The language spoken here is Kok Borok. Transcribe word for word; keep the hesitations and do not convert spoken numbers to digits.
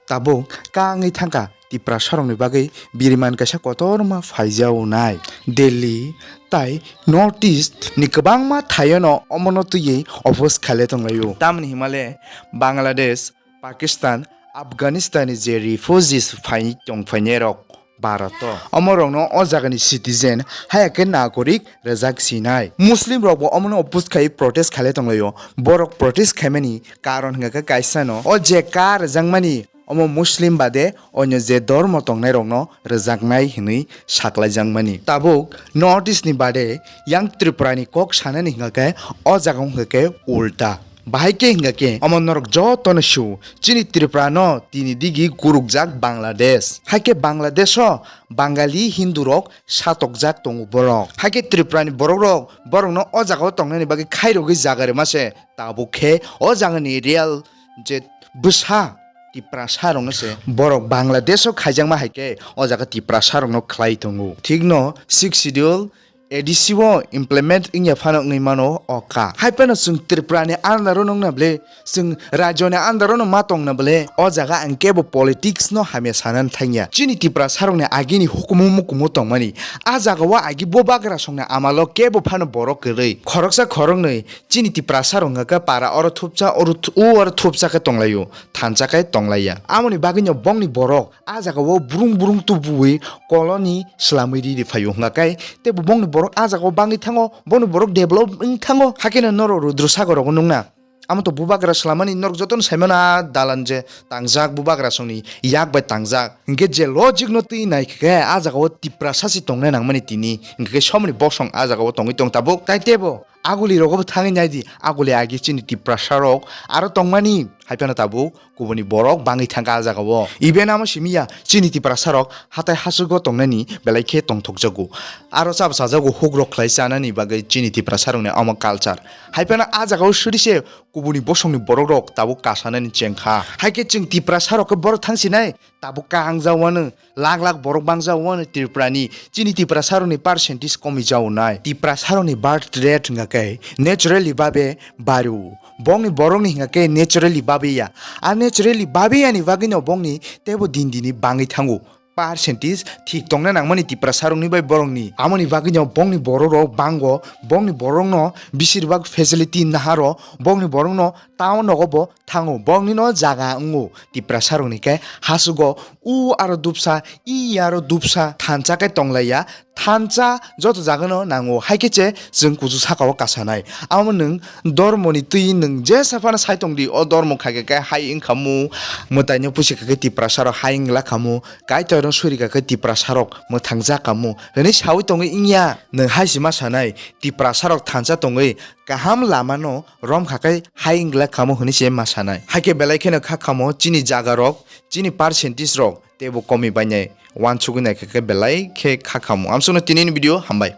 tabuk kangwi thangkha Tiprasarokni bagwi biriman kaisa kotorma phaijaonai. Delhi tai North East ni kwbangma thaiono omono twiwi oppose khailai tonglaio. Tamni himale Bangladesh, Pakistan, Afghanistan ni je refugees phai tongphainairok Bharat o, omorokno o jagani citizen haya khe nagorik rwjak sinai. Muslim rokbo omono oppose khai protest khailai tonglaio. Borok protest khaimani karon hwnkha khe kaisano o je ka rwjakmani omo Muslim bade onyo je dormo tongnairokno rwjaknai hwnwi saklaijakmani. Tabuk North East ni bade yang Tripura ni kok sanani hwnkha khe o jaga wngkha khe ulta. Bahai khe hingkha khe omo norok jotono sio, chini Tripura no tini digi gurukjak Bangladesh. Haikhe Bangladesh o Bangali Hindu rok satokjak tongo borok. Haikhe Tripura ni borok rok borok no o jaga o tongnani bagwi khairogwi jaga rwma se tabuk khe o jaga ni real je bwsa Tiprasa rok no se borok Bangladesh o khaijakma hai khe o jaga Tiprasa rok no khlai tongo. Thik no Sixth Schedule A D C o implement wngya phano wngwi mano o ka. Hai phano chwng Tripura ni under o nung na ble, chwng rajyo ni under o no ma tong na ble, o jaga ang kebo politics no hamya sana thangya. Chini Tiprasa rok ni agini hukumu mukumu tongmani, a jaga o agi bubagra song ni amalo kebo phano borok kwrwi. Khoroksa khoroknwi chini Tiprasa rok wngkha para oro thupsa, oro thu-, u oro thupsa khe tonglaio, thansa khe tonglaiya. Amoni bagwi no bongni borok a jaga o burung burung tubuwi koloni swlamwi riri phaio hwnkha khe, tei bo bongni borok a jaga o bangwi thango, bongni borok develop wng thango, hakhe no norok Rudra Sagar rogo nung na. Amo to bubagra swlamani norok jotono sai mano, a dalan je tangjak bubagra songni yak bai tangjak. Hwnkhe je logic no twi nai khe a jaga o Tiprasa se tongnai nangmani tini, hwnkhe somoni bosong a jaga o tongwi tong tabuk. Tai tebo aguli rogo bo thangwi nai di, aguli agi chini Tiprasa rok aro tongmani, hai phano tabuk kubuni borok bangwi thangkha a jaga o. Even amo simi ya, chini Tiprasa rok hatai hasugo tongnani belai khe tongthokjago. Aro chaba chajago hugrok khlai chanani bagwi chini Tiprasa rokni omo culture. Hai phano a jaga o suri se kubuni bosongni borok rok tabuk kasanani chengkha. Hai khe chwng Tiprasa rok khe borok thangsinai tabuk kahang jawano. Lak lak borok bangja wano Tripura ni. Chini Tiprasa rok ni percentage komi jaonai. Tiprasa rok ni birth rate hingka khe naturally babe bario. Bongni borok ni hingka khe naturally babe ya. A naturally babe ya ni bagwi no bongni tebo din dini bangwi thango. Percentage thik tongna nangmani Tiprasa rok ni bai borok ni. Amoni bagwi no bongni borok rok bango, bongni borok no bisir bak facility naharo, bongni borok no town nogo bo thango, borokni no jaga wngo. Tiprasa rokni khe hasugo u aro dupsa, i aro dupsa thansa khe tonglaiya. Thansa joto jagano nango, hai khe che chwng kuchu sakao kasanai. Amo nwng dormoni twi nwng jesa phano sai tongdi, o dormo khai khe hai wngkhamu, mwtaino pusi kha khe Tiprasa rok hai wngla khamu, Kaitorno suri kha khe Tiprasa rok mwthang ja khamu hwnwi saui tongwi wngya. Nwng hai se ma sanai, Tiprasa rok thansa tongwi kaham lamano rom kha khe hai wngla khamu hwnwi se ma sanai. Hai khe belai kheno kha khamu chini jaga rok, chini percentage rok teibo komi bainai, uansugwi nai kha khe belai khe kha khamu. Amsukno tinini video, hambai.